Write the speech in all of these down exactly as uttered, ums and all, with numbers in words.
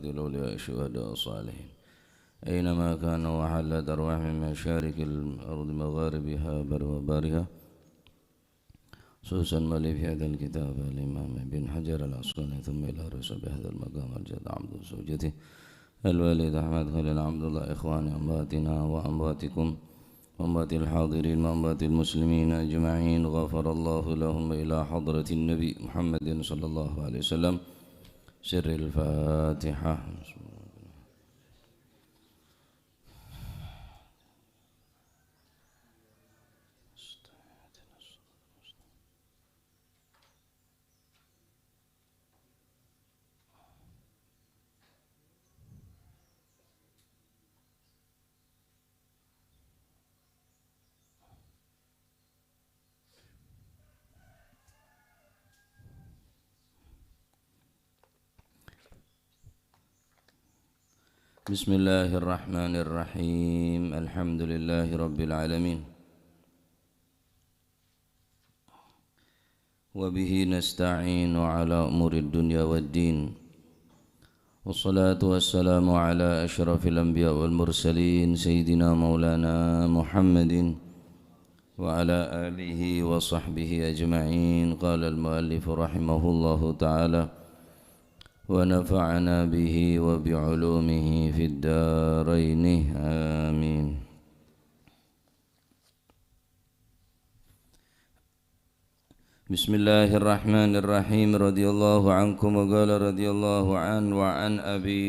الأولياء الشهداء الصالحين. أينما كانوا وحلت أرواحهم من مشارق الأرض مغاربها برها وبحرها. خصوصا مؤلف هذا الكتاب الإمام ابن حجر العسقلاني، ثم إلى رسول بهذا المقام الجد عبد زوجته الوالد أحمد خليل عبد الله، إخواني أمواتنا وأمواتكم وأموات الحاضرين وأموات المسلمين أجمعين، غفر الله لهم، إلى حضرة النبي محمد صلى الله عليه وسلم. سر الفاتحة. بسم الله الرحمن الرحيم. الحمد لله رب العالمين. وبه نستعين على أمور الدنيا والدين. والصلاة والسلام على أشرف الأنبياء والمرسلين سيدنا مولانا محمد وعلى آله وصحبه أجمعين. قال المؤلف رحمه الله تعالى: ونفعنا به وبعلومه في الدارين. آمين. Bismillahirrahmanirrahim. Radhiyallahu ankum wa qala radhiyallahu an wa an Abi,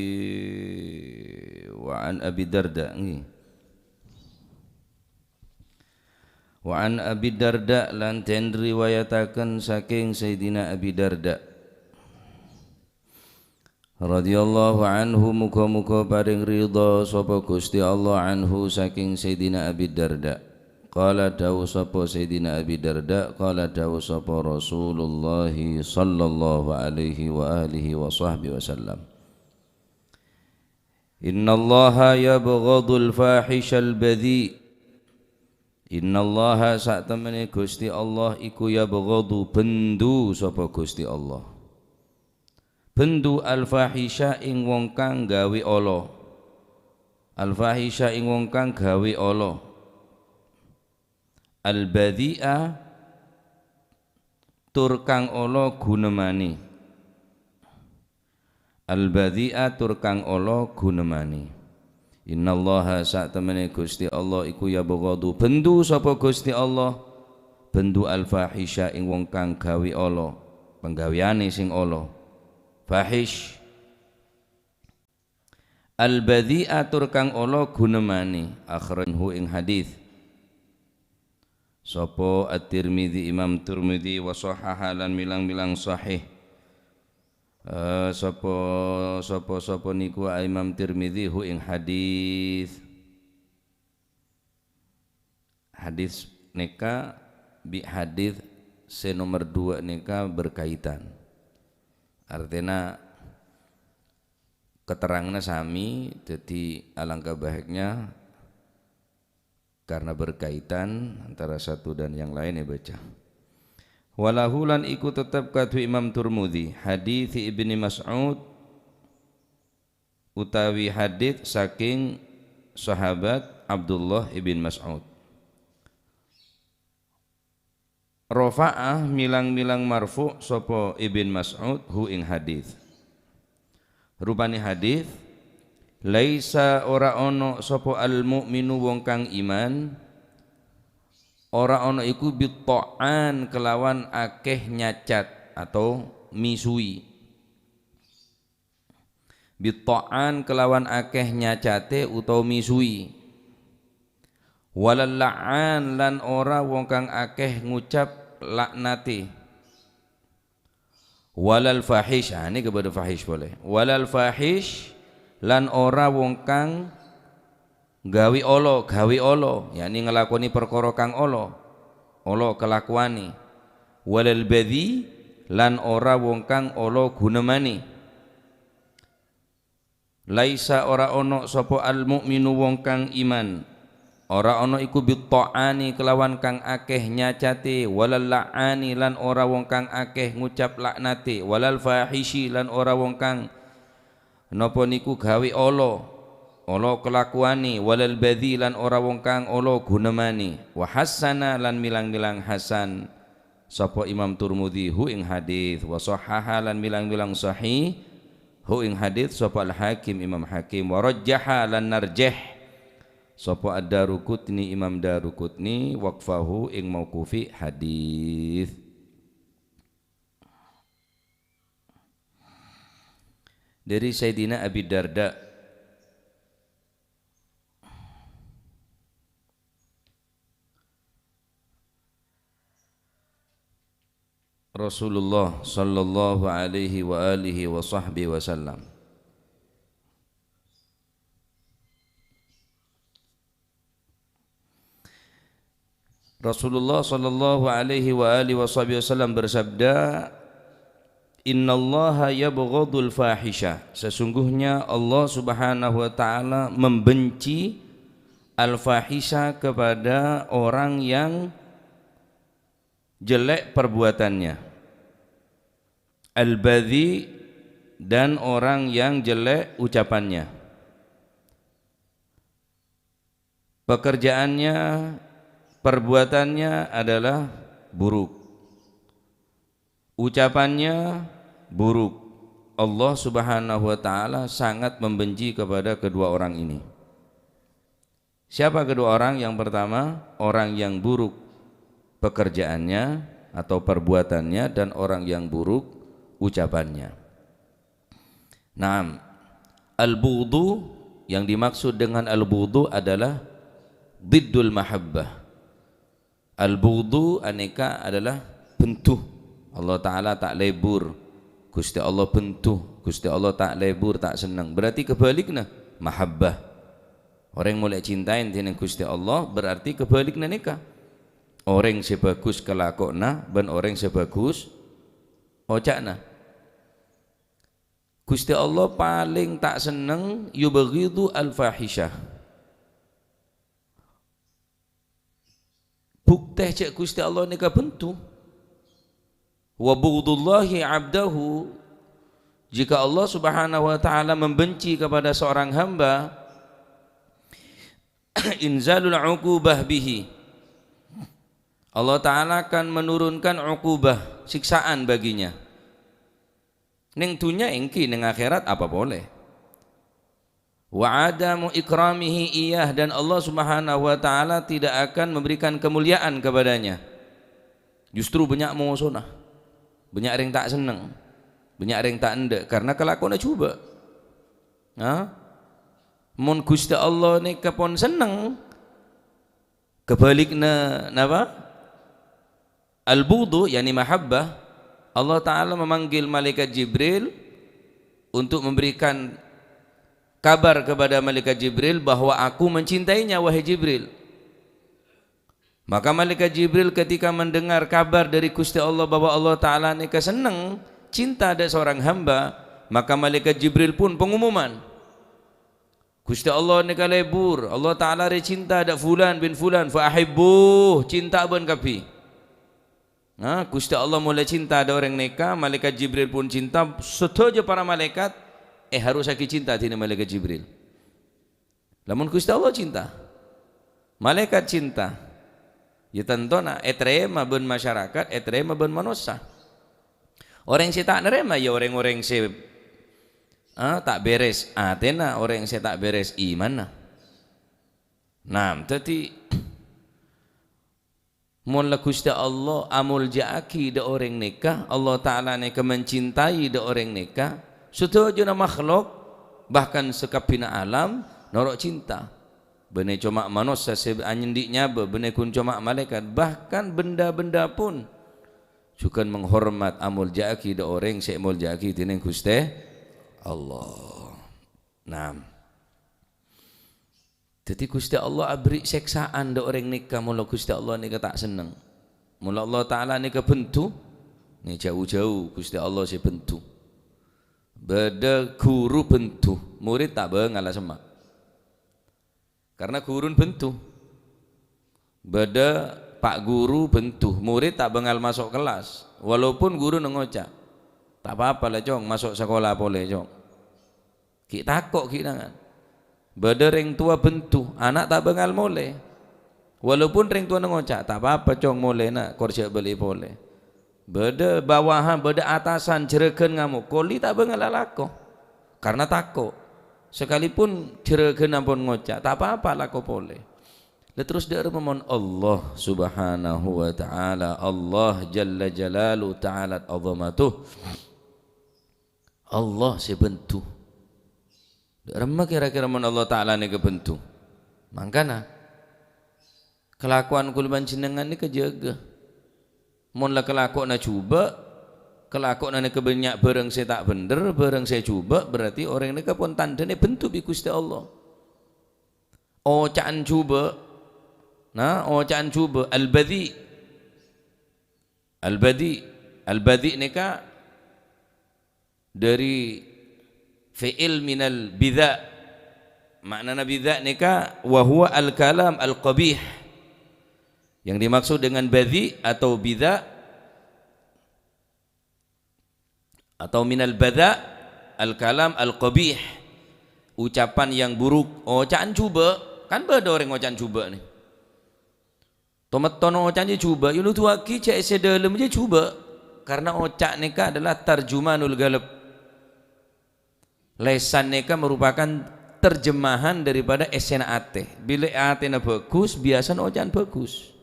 wa an Abi Darda. Nggih. Wa an Abi Darda, lan den riwayataken saking Sayyidina Abi Darda. Radhiyallahu anhu, muga-muga paring ridha sapa Gusti Allah anhu saking Sayyidina Abi Darda. Qala, dawuh sapa Sayyidina Abi Darda, qala, dawuh sapa Rasulullah sallallahu alaihi wa alihi wa sahbihi wasallam. Innallaha yabghadul fahishal badhi. Innallaha, satemene Gusti Allah iku yabghadu, bendu sapa Gusti Allah. Bendu al-fahisha ing wong kang gawe ala. Al-fahisha ing wong kang gawe ala. Al-badhi'a tur kang ala gunemane. Al-badhi'a tur kang ala gunemane. Innallaha, satemene Gusti Allah iku yabghadu, bendu sapa Gusti Allah, bendu al-fahisha ing wong kang gawe ala, panggaweane sing ala. Fahish. Al-badhi'a tur kang ala gunemane, akhrajahu ing hadis. Sapa At-Tirmidzi, Imam Tirmidzi, wa shahaha lan milang-milang sahih. Eh, sapa, sapa, sapa niku Imam Tirmidzi hu ing hadis. Hadis neka bi hadis se nomor dua neka berkaitan. Artinya keterangannya sami, jadi alangkah baiknya karena berkaitan antara satu dan yang lain ya baca. Walahu lan iku tetep kadhu Imam Turmudi, hadits Ibni Mas'ud utawi hadits saking sahabat Abdullah ibn Mas'ud. Rafa'a milang-milang marfu' sapa Ibn Mas'ud hu ing hadits. Rupane hadits, "Laisa ora ono sapa al-mu'minu wong kang iman, ora ono iku bitta'an kelawan akeh nyacat atau misui." Bitta'an kelawan akeh nyacate utawa misui. Walal la'an lan ora wong kang akeh ngucap laknate. Walal fahish, ah, ini kepada fahish boleh. Walal fahish lan ora wong kang gawe ala, gawe ala, yakni nglakoni perkara kang ala, ala kelakuane. Walal badhi lan ora wong kang ala gunemane. Laisa ora ono sapa al-mu'minu wong kang iman. Ora ono iku bitta'ani kelawan kang akeh nyacate, walal la'ani lan ora wong kang akeh ngucap laknate, walal fahishi lan ora wong kang Napa niku ghâbây olo, olo kalakowanè, walal badzi lan ora wong kang olo ghunammanè. Wa hassana lan milang-milang hasan sapa Imam Turmudzi hu ing hadits, wa shahhaha lan milang-milang sahih hu ing hadits sapa Al-Hakim Imam Hakim, wa rajjaha lan narjih sapa Ad-Daruqutni Imam Daruqutni waqfahu ing mauqufi hadits. Dari Sayyidina Abi Darda, Rasulullah sallallahu alaihi wa alihi wa sahbihi wasallam. Rasulullah sallallahu alaihi wa alihi wa sahbihi wasallam bersabda, "Innallaha yabghadul fahisha." Sesungguhnya Allah Subhanahu wa Ta'ala membenci al-fahisha, kepada orang yang jelek perbuatannya, al-badzi, dan orang yang jelek ucapannya. Pekerjaannya, perbuatannya adalah buruk. Ucapannya buruk. Allah Subhanahu wa Ta'ala sangat membenci kepada kedua orang ini. Siapa kedua orang? Yang pertama, orang yang buruk pekerjaannya atau perbuatannya, dan orang yang buruk ucapannya. Naam, al-bughdu, yang dimaksud dengan al-bughdu adalah diddul mahabbah. Al-bughdu anèka adalah bendhu. Allah Ta'ala ta' lebur. Ghustè Allah bendhu. Ghustè Allah ta' lebur, ta' senneng. Berarti kebalikanna mahabbah. Orèng molaè cintaè dhinèng Ghustè Allah, berarti kebalikanna nèka. Orèng sè bhâghus kalakowanna bân orèng sè bhâghus oca'na. Ghustè Allah palèng ta' senneng, yubghidu al-fahisyah. Buktè jhâ' Ghustè Allah nèka bendhu. Wa bughdullahi abdahu, jika Allah Subhanahu wa Ta'ala membenci kepada seorang hamba, inzalul uqubah bihi. Allah Ta'ala akan menurunkan uqubah, siksaan baginya. Neng dunya èngghi, neng akhèrat apa polè. Wa adamu ikramihi iyah, dan Allah Subhanahu wa Ta'ala tidak akan memberikan kemuliaan kepadanya. Justru bânnya' mosona, bânnya' rèng ta' senneng, bânnya' rèng ta' endâ' karena kalakowanna jhubâ'. Ha? Mon Ghustè Allah nèka pon senneng, kebalikanna napa? Al-bughdu, yakni mahabbah. Allah Ta'ala memanggil malaikat Jibril untuk memberikan kabar kepada malaikat Jibril bahwa aku mencintainya, wahai Jibril. Maka malaikat Jibril ketika mendengar kabar dari Ghustè Allah bahwa Allah Ta'ala nèka senneng, cinta dâ' seorang hamba, maka malaikat Jibril pun pengumuman. Ghustè Allah nèka lebur, Allah Ta'ala rè cinta dâ' fulan bin fulan, fa ahibbuh, cinta bân kabbhi. Nah, Ghustè Allah molaè cinta dâ' orèng nèka, malaikat Jibril pun cinta, sadhâjâ para malaikat èharosaghi cinta dhinèng malaikat Jibril. Lamon Ghustè Allah cinta, malaikat cinta, ya tantona ètarèma bân masyarakat, ètarèma bân manossa. Orèng sè ta' narèma ya rèng-orèng sè, ah, ta' bherres atèna, orèng sè ta' bherres imanna. Nah, dhâddhi, mon la Ghustè Allah amoljâ'aghi dâ' orèng nèka, Allah Ta'ala nèka mencintai dâ' orèng nèka, sadhâjâna makhlok, bahkan sakabbhina alam, noro' cinta. Bânnè coma manossa sè anyèndhi' nyabâ, bânnè ghun coma malaèkat, bahkan benda-benda pun jhughân menghormat, amoljâ'aghi dâ' orèng sè èmoljâ'aghi dhinèng Ghustè Allah. Naam. Dhâddhi Ghustè Allah aberri' sèksaan dâ' orèng nèka, mon la Ghustè Allah nèka ta' senneng. Mon la Allah Ta'ala nèka bendhu, nè jhâu-jhâu Ghustè Allah sè bendhu. Bâdâ ghuru bendhu, murid ta' bângalla semma'. Karena ghuruna bendhu. Bâdâ pa' ghuru bendhu, murid ta' bângal maso' kellas. Walaupun ghuruna ngoca', "Ta' pa-apa la, Cong, maso' sakola polè, Cong." Ghi' tako' ghi' nangan. Bâdâ rèng towa bendhu, ana' ta' bângal molè. Walaupun rèng towana ngoca', "Ta' pa-apa, Cong, molèna, kor jhâ' bâli polè." Bâdâ bawahan, bâdâ atasan, jhârâghân ngamok, koli ta' bângal alako, karna tako'. Sakalipun jhârâghân ampon ngoca', "Ta' pa-apa, alako polè." Lah terros dâ' remma mon Allah Subhanahu wa Ta'ala, Allah Jalla Jalaluhu Ta'ala 'Azamatuh. Allah sè bendhu. Dâ' remma kèra-kèra mon Allah Ta'ala nèka bendhu? Mangkana, kalakowan kaulâ panjhennengngan nèka jâgâ. Mon la kalakowanna jhubâ', kalakowanna nèka bânnya' bhârâng sè ta' bhendher, bhârâng sè jhubâ', berarti orèng nèka pon tandhâna èbendhu bi' Ghustè Allah. Oca'an jhubâ', nah, oca'an jhubâ', al-badhi'. Al-badhi', al-badhi' nèka dâri fi'il minal bidha'. Ma'nana bidha' nèka wa huwa al-kalam al-qabih. Yang dimaksud dengan badhi' atau bidha' atau minal badha', al-kalam al-qabih. Ucapan yang buruk, oca'an jhubâ'. Kan bâdâ orèng oca'an jhubâ' nè. Tometton oca'an jhubâ', ya noduwaghi jhâ' èssè dâlem jhâ' jhubâ'. Karna oca' nèka adalah tarjumanul qalb. Lèsan nèka merupakan terjemahan daripada èssèna atè. Bilâ atèna bhâghus, biyasana oca'an bhâghus.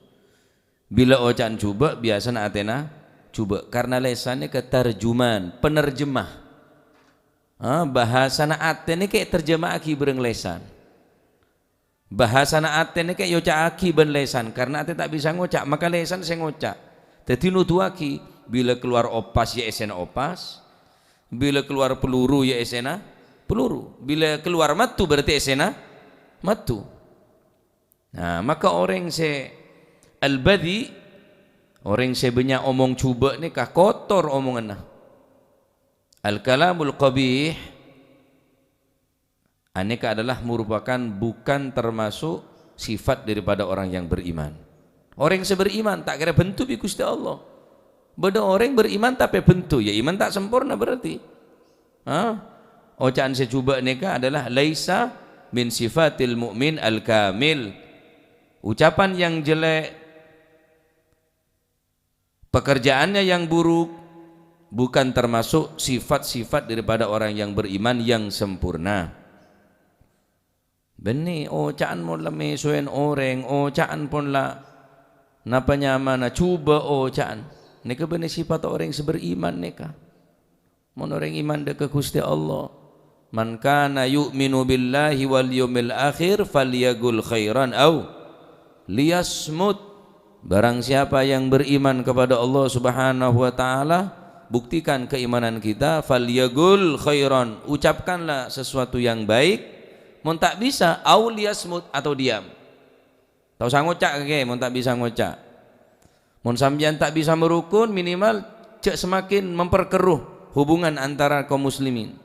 Bilâ oca'an jhubâ', biyasana atèna jhubâ'. Karna lèsan nèka tarjuman, penerjemah. Ah, bhâsana atè nèka èterjemahaghi bhâreng lèsan. Bhâsana atè nèka èoca'aghi bân lèsan, karna atè ta' bisa ngoca', maka lèsan sè ngoca'. Dhâddhi noduwaghi, bilâ kalowar opas ya èssèna opas, bilâ kalowar peluru ya èssèna peluru, bilâ kalowar maddhu berarti èssèna maddhu. Nah, maka orèng sè al-badhi', orèng sè bânnya' omong jhubâ' nèka kotor omonganna. Al-kalamul qabih, anèka adalah merupakan bukan termasuk sifat daripada orang yang beriman. Orèng sè beriman ta' kèra bendhu bi' Ghustè Allah. Bâdâ orèng beriman tapè bendhu, ya iman ta' samporna berarti. Ha? Oca'an sè jhubâ' nèka adalah laisa min sifatil mu'min al-kamil. Ucapan yang jelek, pekerjaannya yang buruk, bukan termasuk sifat-sifat daripada orang yang beriman yang sempurna. Bânnè, oca'an mon la mèsoèn orèng, oca'an pon la napa nyamana, jhubâ' oca'an. Nèka bânnè sifatta orèng sè beriman nèka. Mon orèng iman dâ' ka Ghustè Allah, "Man kana yu'minu billahi wal yaumil akhir falyaqul khairan aw liyasmut." Barang siapa yang beriman kepada Allah Subhanahu wa Ta'ala, buktikan keimanan kita, "Falyaqul khairan," ucapkanlah sesuatu yang baik, mon ta' bisa, "Aw liyasmut," atau diam. Ta' osa ngoca' kakè, mon ta' bisa ngoca'. Mon sampèyan ta' bisa marokon, minimal jhâ' semakin memperkeruh hubungan antara kaum muslimin.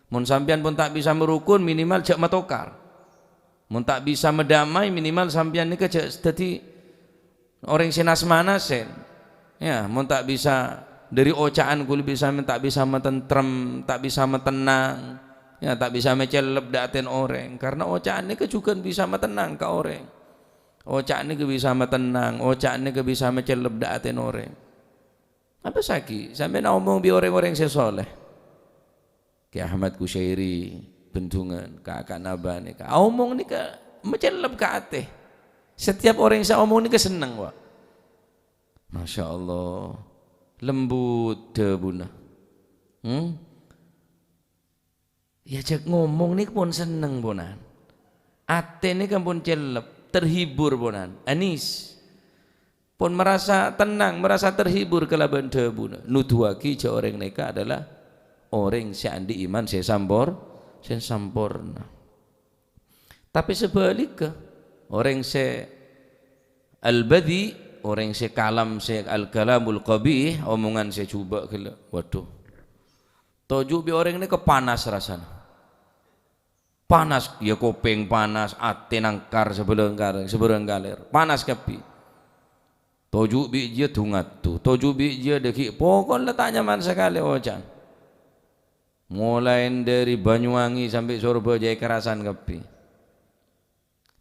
Mon sampèyan pon ta' bisa marokon, minimal jhâ' matokar. Mon ta' bisa madamai, minimal sampèyan nèka jhâ' dhâddhi orèng sè nas-manasen. Ya, mon ta' bisa dâri oca'an kulâ bisa, ta' bisa matentrem, ta' bisa matennang, ya, ta' bisa macellep dâ' atèna orèng. Karna oca'an nèka jhughân bisa matennang ka orèng. Oca'an nèka bisa matennang, oca'an nèka bisa macellep dâ' atèna orèng. Apa sagi, sampèyan omong bi' orèng-orèng sè soleh. Kè Ahmad Kusyairi, Bendungan, ka-, ka Naba nèka. Omong nèka macellep ka atè. Setiap orèng sè omong nèka senneng, Pak. Masya Allah. Lembut dhâbuna. Hmm? Ya, jhâ' ngomong nèka pon senneng, ponan. Atè nèka pon cellep, terhibur, ponan. Anis. Pon merasa tenang, merasa terhibur kalabân dhâbuna. Nuduwaghi jhâ' orèng nèka adalah orèng sè andi' iman sè sampor-, sè samporna. Tapè sabhâligghâ, orèng sè al-badhi', orèng sè kalam sè al-kalamul qabih, omongan sè jhubâ' ghellâ'. Waduh. Toju' bi' orèng nèka panas rassana. Panas, ya kopèng panas, atè nangkar sabârâng kar-, sabârâng kalèr. Panas kabbhi. Toju' bi' jiyâ du-ngaddu, toju' bi' jiyâ dâggi', pokok la ta' nyaman sakalè oca'an. Molaè dhâri Banyuwangi sampè' Sorbhâjâ èkarasan kabbhi.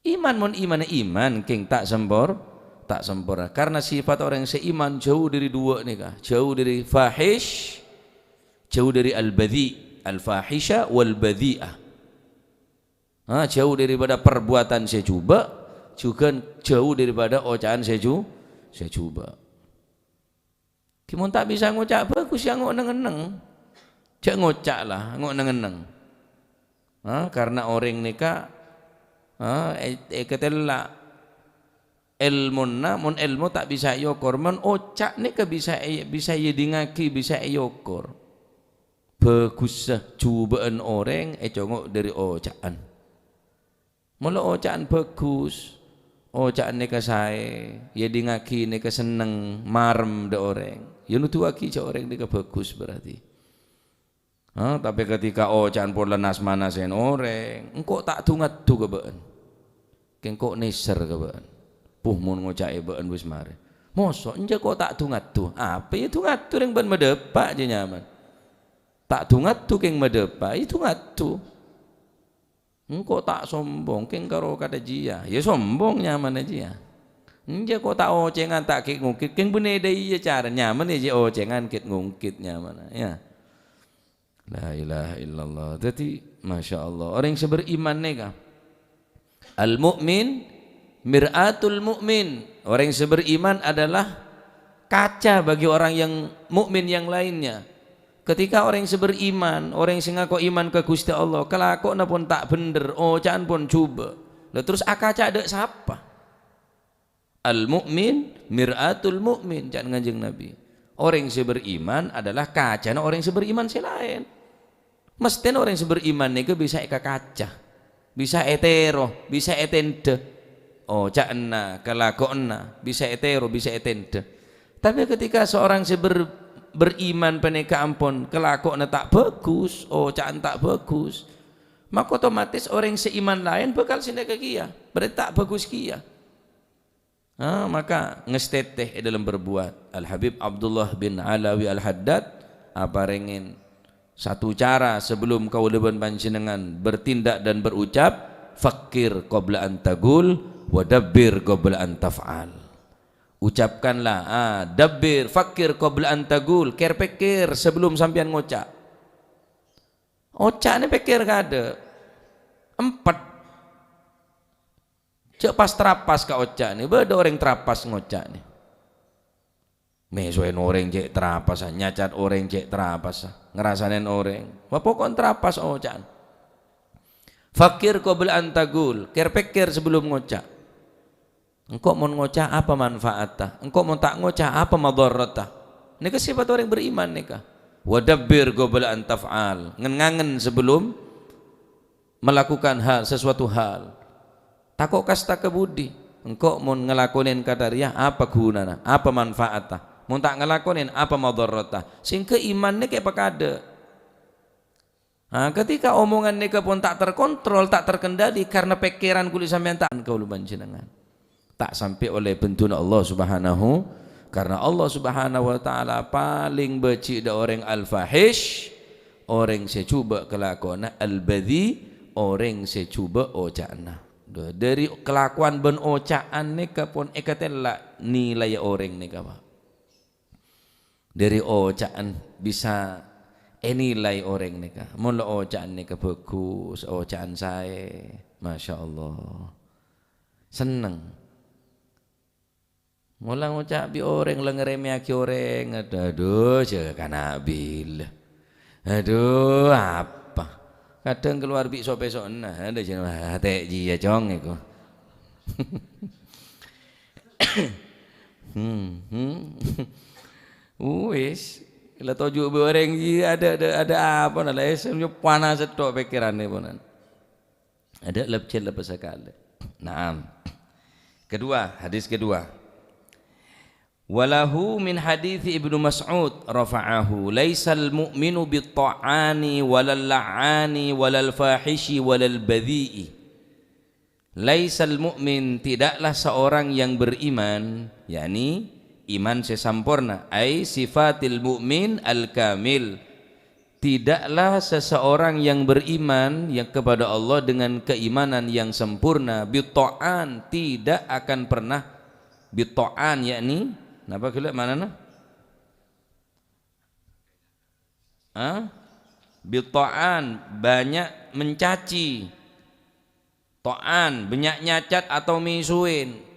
Iman, mon imanna iman, kèng ta' sempor-, ta' sempurna. Karna sifat orèng sè iman jhâu dhâri duwâ' nèka. Jhâu dhâri fahish, jhâu dhâri al-badhi', al-fahisha wal-badhi'ah. Ha, jhâu daripada perbuatan sè jhubâ', jhughân jhâu daripada oca'an sè jhu-, sè jhubâ'. Ghi mon ta' bisa ngoca' bhâghus, ya ngo'-, neng-enneng. Jhâ' ngoca' la, ngo'-, neng-enneng. Ha, karna orèng nèka, ha, è-, èkatella' èlmona, mon èlmo ta' bisa èokor, mon oca' nèka bisa è-, bisa èdingngaghi, bisa èokor. Bhâghussa jhubâ'ân orèng ècongo' dâri oca'an. Mon la oca'an bhâghus, oca'an nèka saè, èdingngaghi nèka senneng, marem dâ' orèng, ya nuduwaghi jhâ' orèng nèka bhâghus berarti. Ha, tapè ketika oca'an pon la nas-manasèn orèng, engko' ta' du-ngaddu ka bâ'ân. Kèng ko' nèser ka bâ'ân. Puh, mon ngoca'è bâ'ân wis marè. Moso' enjâ' ko' ta' du-ngaddu. Apa ya du-ngaddu rèng bân madâpa' jâ nyaman. Ta' du-ngaddu kèng madâpa', ya du-ngaddu. Engko' ta' sombong, kèng karo kadhâ' jiyâ. Ya sombong nyamana jiyâ. Enjâ' ko' ta' ocèngan, ta' kit-ngungkit, kèng bânnè dâ' iyâ cara nyaman ya jiyâ ocèngan kit-ngungkit nyamana, ya. La ilaha illallah. Dhâddhi, masya Allah, orèng sè beriman nèka. Al-mu'min mir'atul mu'min. Orèng sè beriman adalah kaca bagi orang yang mukmin yang lainnya. Ketika orèng sè beriman, orèng sè ngako iman ka Ghustè Allah, kalakowanna pon ta' bhendher, oca'an pon jhubâ'. Lah terros akaca dâ' sapa? "Al-mu'min mir'atul mu'min," ca'na Kanjeng Nabi. Orèng sè beriman adalah kacana orèng sè beriman sè laèn. Mesthèna orèng sè beriman nèka bisa èkakaca, bisa ètèro, bisa ètendhâ. Oca'na, kalakowanna, bisa ètèro, bisa ètendhâ. Tapè ketika seorang sè ber-, beriman panèka ampon kalakowanna ta' bhâghus, oca'an ta' bhâghus, maka otomatis orèng sè iman laèn bhâkal sanèka kèya, berarti ta' bhâghus kèya. Ah, maka ngastètè è dâlem berbuat. Al-Habib Abdullah bin Alawi Al-Haddad aparèngè satu cara sebelum kaulâ bân panjhennengngan bertindak dan berucap, "Fakkir qabla an taqul, wa dabbir qabla an taf'al." Ucapkanlah, ah, dabbir, fakkir qabla an taqul, kèr-pèkkèr sebelum sampèyan ngoca'. Oca'na pèkkèr kaadâ'. Empet. Jhâ' pas trapas ka oca'na, bâdâ orèng trapas ngoca'na. Mèsoèn orèng cè' trapassa, nyacat orèng cè' trapassa, ngarasanèn orèng. Wah, poko'en trapas oca'na. Fakkir qabla an taqul, kèr-pèkkèr sebelum ngoca'. Engko' mon ngoca', apa manfaatta? Engko' mon ta' ngoca', apa madharatta? Nèka sifat orèng beriman nèka. Wa dabbir qabla an taf'al. Ngen-ngangen sebelum melakukan hal, sesuatu hal. Tako' kasta ka budi. Engko' mon ngalakonèn kantha rèya, apa ghunana? Apa manfaatta? Mon ta' ngalakonèn, apa madharatta? Sehingga iman nèka èpakaadâ'. Nah, ketika omongan nèka pon ta' terkontrol, ta' terkendali karena pèkkèran kulâ sampèyan ta' kaulâ panjhennengngan. Ta' sampè' ollè bhenduna Allah Subhanahu, karena Allah Subhanahu wa Ta'ala palèng bâji' dâ' orèng al-fahish, orèng sè jhubâ' kalakowanna, al-badhi', orèng sè jhubâ' oca'na. Dâri kalakowan bân oca'an nèka pon èkatella' nilaè orèng nèka, Pak. Dâri oca'an bisa ènilai orèng nèka. Mon la oca'an nèka bhâghus, oca'an saè, masya Allah. Senneng. Mon la ngoca' bi' orèng la ngarèmèyaghi orèng, adhu, adhu, jhâ' kana' bilâ. Adhu, apa? Kadhâng kalowar bi' so-pèso'na, adhu, jhâ' mate jiyâ, Cong, èko. Hmm, hmm. Wis, la toju' bi' orèng jiyâ adâ', adâ', adâ' apa, nah, la èsem panas tok pèkkèranna, ponan. Adâ' lebjel apa sakalè. Naam. Kedua, hadis kedua. Walahu min hadits Ibnu Mas'ud rafa'ahu, "Laisal mu'minu bit-ta'ani walal la'ani walal fahishi walal badhi'i." Laisal mu'min, tidaklah seorang yang beriman, yakni iman sè samporna, ai sifatil mu'min al-kamil, Tidaklah seseorang yang beriman yang kepada Allah dengan keimanan yang sempurna, bitto'an, tidak akan pernah, bitto'an, yakni, napa ghellâ' manana? Hah? Bitto'an, banyak mencaci. To'an, banyak nyacat atau misuin.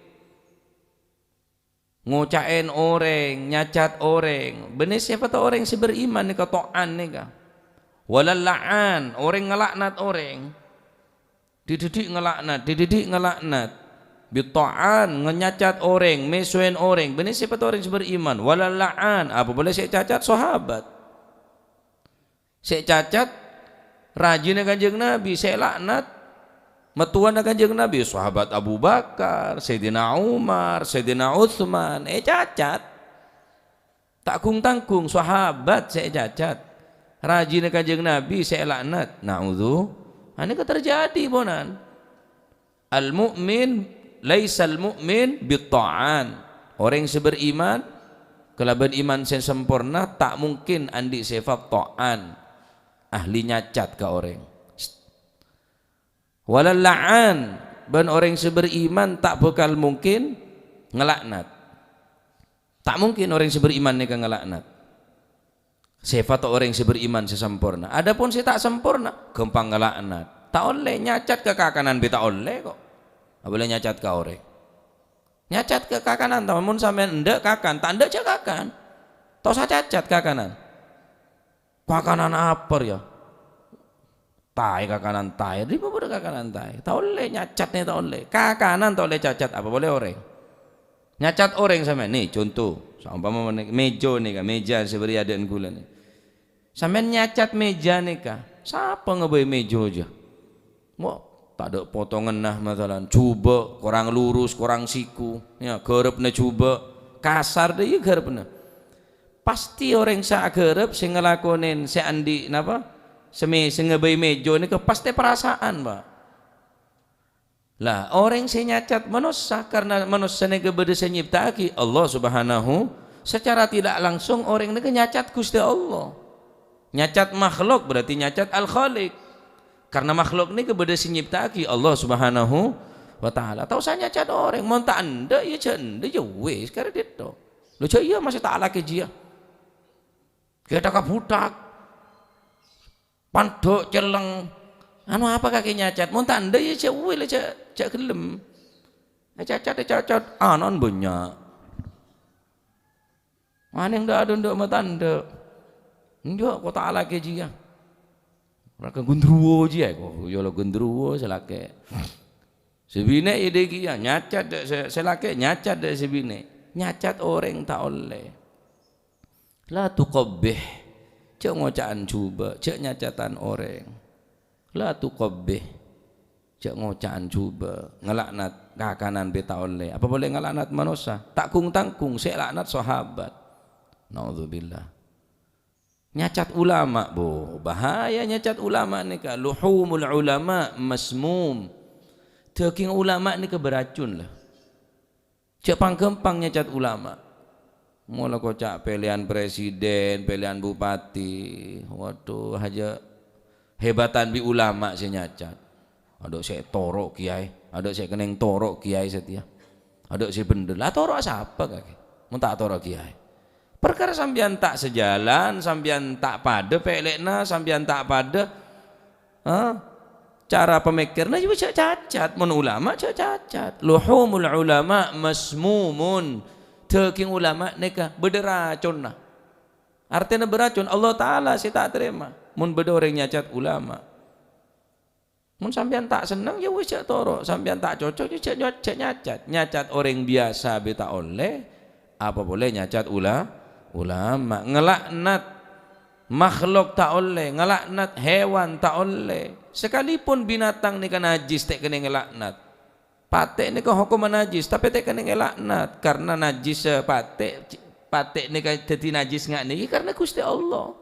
Ngoca'en orèng, nyacat orèng. Bânnè sèpatta orèng sè beriman nèka to'an nèka. Walal la'an, orèng ngalaknat orèng. Dhi-dhi ngalaknat, dhi-dhi ngalaknat. Bitto'an, ngenyacat orèng, mèsoèn orèng. Bânnè sèpatta orèng sè beriman. Walal la'an, apa polè sè cacat sahabat. Sè cacat, rajina Kanjeng Nabi, sè laknat, mattowana Kanjeng Nabi, sahabat Abu Bakar, Sayyidina Umar, Sayyidina Utsman, ècacat. Ta' gung-tanggung, sahabat sè ècacat. Rajina Kanjeng Nabi sè èlaknat. Na'udzu. Anèka terjadi, ponan. Al-mu'min, laisal mu'min bit-ta'an. Orèng sè beriman kalabân iman sè samporna ta' mungkin andi' sèfat ta'an, ahli nyacat ka orèng. Walal la'an, bân orèng sè beriman ta' bhâkal mungkin ngalaknat. Ta' mungkin orèng sè beriman nèka ngalaknat. Sèfat orèng sè beriman sè samporna. Adapun sè ta' samporna, ghâmpang ngalaknat. Ta' ollè nyacat ka kakanan bhâi ta' ollè kok. Abâlâ nyacat ka orèng. Nyacat ka kakanan, ta, mon sampèyan endâ' kakan, ta' endâ' jhâ' kakan. Ta' osa cacat kakanan. Kakanan apa rèya? Taè kakanan taè, dhi' pa bâdâ kakanan taè. Ta' ollè nyacat nè, ta' ollè. Kakanan ta' ollè cacat, apa polè orèng. Nyacat orèng sampèyan. Nè, conto, saompama menè-, mèjâ nèka, mèjâ sè bâri' adâ'ân kaulâ nè. Sampèyan nyacat mèjâ nèka, sapa ngabâi mèjâ jâ? Mo, tadâ' potonganna, masalan, jhubâ', korang lurus, korang siku, ya, ghârâpna jhubâ', kasar dâ' iyâ ghârâpna. Pastè orèng sè aghârâp, sè ngalakonè sè andi' napa? Sè mè-, sè ngabâi mèjâ nèka pastè parasa'an, Pa'. Lah, orèng sè nyacat manossa, karna manossa nèka bâdâ sè nyipta'aghi Allah Subhanahu, secara tidak langsung orèng nèka nyacat Ghustè Allah. Nyacat makhluk berarti nyacat Al-Khaliq. Karna makhluk nèka bâdâ sè nyipta'aghi Allah Subhanahu wa Ta'ala. Ta' osa nyacat orèng, mon ta' endâ', ya jhâ' endâ', ya wis, karè dhinto'. Lho, jhâ' iyâ masè ta' alakè jiyâ. Kèta kabhuthak. Pandhuk celleng. Anu apa kakè nyacat? Mon ta' endâ' ya jhâ' wèl, jhâ', jhâ' ghellem. Ècacat, ècacat, anan bânnya'. Anèng dâ' adâ' endâ' matandhâ'. Enjâ' kok ta' alakè jiyâ. Ora ka gondruwo jiyâ kok, ya la gondruwo sè lakè'. Sè binè' è dâ' kèya nyacat dâ' sè, sè lakè' nyacat dâ' sè binè'. Nyacat orèng ta' ollè. La tuqabbih, jhâ' ngoca'an jhubâ', jhâ' nyacatan orèng. La tuqabbih, jhâ' ngoca'an jhubâ', ngalaknat kakanan bhâi ta' ollè. Apa polè ngalaknat manossa? Ta' gung-tanggung, sè laknat sahabat. Naudzubillah. Nyacat ulama, bo, bahaya nyacat ulama nèka. Luhumul ulama masmum. Dâging ulama nèka beracun, la. Jhâ' pang-ghâmpang nyacat ulama. Mola koca' pèlèyan presiden, pèlèyan bupati. Waduh, hajâ hebatan bi' ulama sè nyacat. Adâ' sè toro' kèyaè, adâ' sè kennèng toro' kèyaè satèya. Adâ' sè bhendher. La toro'a sapa kakè? Mon ta' toro' kèyaè. Parkara sampèyan ta' sajalan, sampèyan ta' padâ pèlèna, sampèyan ta' padâ Ha? Cara pamèkkèrra jhâ' cacat, mon ulama jhâ' cacat. Luhumul ulama masmumun. Dâging ulama nèka bâdâ raconna. Artèna beracun, Allah Ta'ala sè ta' tarèma. Mon bâdâ orèng nyacat ulama. Mon sampèyan ta' senneng, ya wis jhâ' toro'. Sampèyan ta' cocok, ya jhâ', jhâ' nyacat. Nyacat orèng biyasa bhâi ta' ollè. Apa polè nyacat ula-, ulama, ngelaknat makhluk ta' ollè, ngelaknat hewan ta' ollè. Sakalipun binatang nèka najis ta' kènè ngelaknat. Patè' nèka hokomma najis, tapè ta' kènè ngelaknat, karna najis, eh, patè', patè' nèka dhâddhi najis nga' nèka karna Ghustè Allah.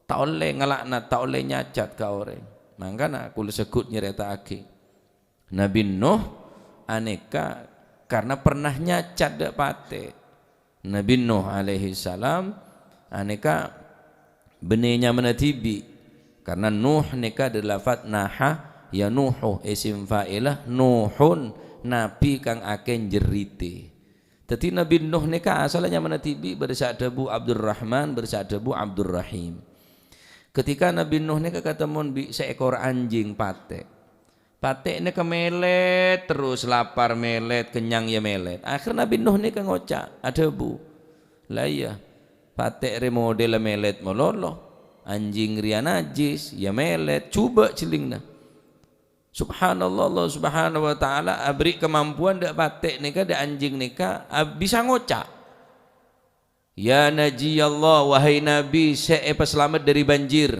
Ta' ollè ngelaknat, ta' ollè nyacat ka orèng. Mangkana kaulâ segghut nyarèta'aghi. Nabi Nuh anèka karna pernah nyacat dâ' patè'. Nabi Nuh alaihi salam anèka Bânnè nyamana dhibi'. Karna Nuh nèka dhâri lafat naha, yanuhu, isim fa'ilâ, Nuhun, nabi kang akèh jerrite. Dhâddhi Nabi Nuh nèka asalla nyamana dhibi', bârâs adhâbu Abdurrahman, bârâs adhâbu Abdurrahim. Ketika Nabi Nuh nèka katemmon bi' saèkor anjing patè'. Patè' nèka mèlèt terros, lapar mèlèt, kennyang ya mèlèt. Akhèr Nabi Nuh nèka ngoca', adhâbu, "La iyâ, patè' rè modella mèlèt malolo. Anjing rèya najjhis, ya mèlèt, jhubâ' jhellingna." Subhanallah, Allah Subhanahu wa Ta'ala aberri' kamampuan dâ' patè' nèka, dâ' anjing nèka, a-, bisa ngoca'. "Ya Najiyallah, wahai Nabi sè èpasalamet dhâri banjir.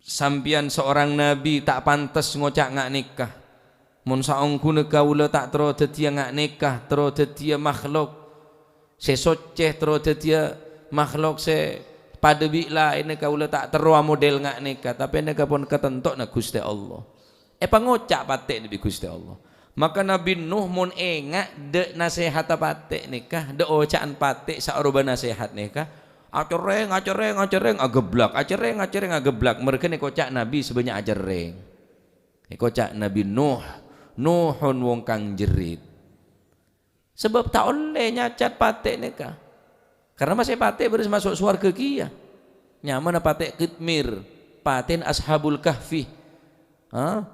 Sampèyan seorang nabi ta' pantes ngoca' nga' nèka. Mon saongghuna kaulâ ta' terro dhâddhiyâ nga' nèka, terro dhâddhiyâ makhlok sè soccè, terro dhâddhiyâ makhlok sè padâ bi' laènna, kaulâ ta' terro amodel nga' nèka, tapè nèka pon katantowanna Ghustè Allah." Èpangoca' patè'na bi' Ghustè Allah. Maka Nabi Nuh mon enga' dâ' nasèhatta patè' nèka, dâ' oca'an patè' saaroba nasèhat nèka, acerrèng, acerrèng, acerrèng, ageblak, acerrèng, acerrèng, ageblak. Merghâna èkoca' Nabi sè bânnya' acerrèng. Èkoca' Nabi Nuh, "Nuhun wong kang jerit." Sabâb ta' ollè nyacat patè' nèka. Karna ma' sè patè' bârâs maso' sowarghâ kèya. Nyamana patè' Qitmir, patè'na Ashabul Kahfi. Ha?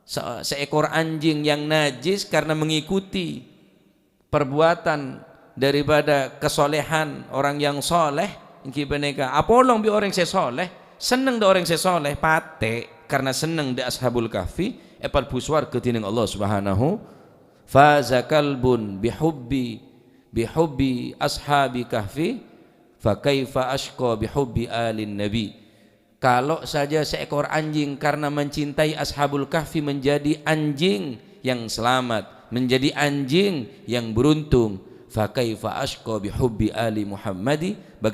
Sa-, seekor anjing yang najis karena mengikuti perbuatan daripada kesolehan orang yang soleh, èngghi panèka apolong bi' orèng sè soleh, senneng dâ' orèng sè soleh, patè' karna senneng dâ' Ashabul Kahfi, èpalbu sowarghâ dhinèng Allah Subhanahu. "Faza kalbun bihubbi, bihubbi ashabi kahfi, fa kaifa ashqa bihubbi alin nabi." Kalau saja seekor anjing karena mencintai Ashabul Kahfi menjadi anjing yang selamat, menjadi anjing yang beruntung, fa kaifa ashqa bihubbi ali Muhammadi, bagi